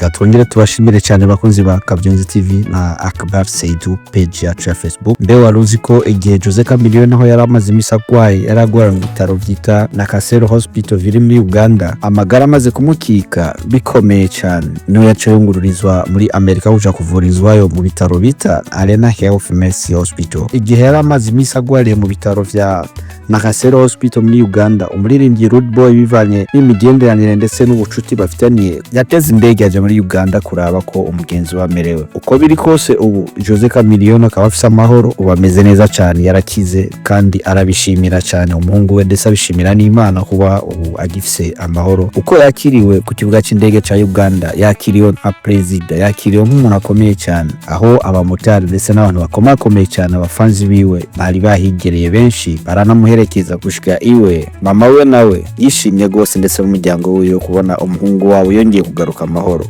Reka twongere tubashimire cyane, bakunzi ba Kabyonzi TV na Akbar Seidu, page yacu ya Facebook. Mbe wari uzi ko igihe Jose Chameleone aho yari amaze imisi agwaye, yari agwara mu bitaro vyita Nakasero Hospital biri muri Uganda, amagara amaze kumukika bikomeye cyane, niwe yaciye yungururizwa muri Amerika kuja kuvurizwayo mu bitaro bita Arena Health Mercy Hospital? Igihe yari amaze imisi agwariye mu bitaro vya Nakasero Hospital muri Uganda, umuririmbyi Rude Boy, bivanye n'imigenderanire ndetse n'ubucuti bafitaniye, yateze indege aja muri Uganda kuraba ko umugenzi we amerewe. Uko biri kose, ubu Jose Chameleone akaba afise amahoro, ubu ameze neza cyane, yarakize kandi arabishimira cyane umuhungu we, ndetse abishimira n'Imana kuba ubu agifise amahoro. Uko yakiriwe ku kibuga cy'indege ca Uganda, yakiriwe nka perezida, yakiriwe nk'umuntu akomeye cyane, aho abamotari ndetse n'abantu bakomakomeye cyane, abafanzi biwe bari bahigereye benshi, baranamuherekeza gushika iwe. Mama we nawe yishimye rwose, ndetse n'umuryango wiwe, kubona umuhungu wawe yongeye kugaruka amahoro.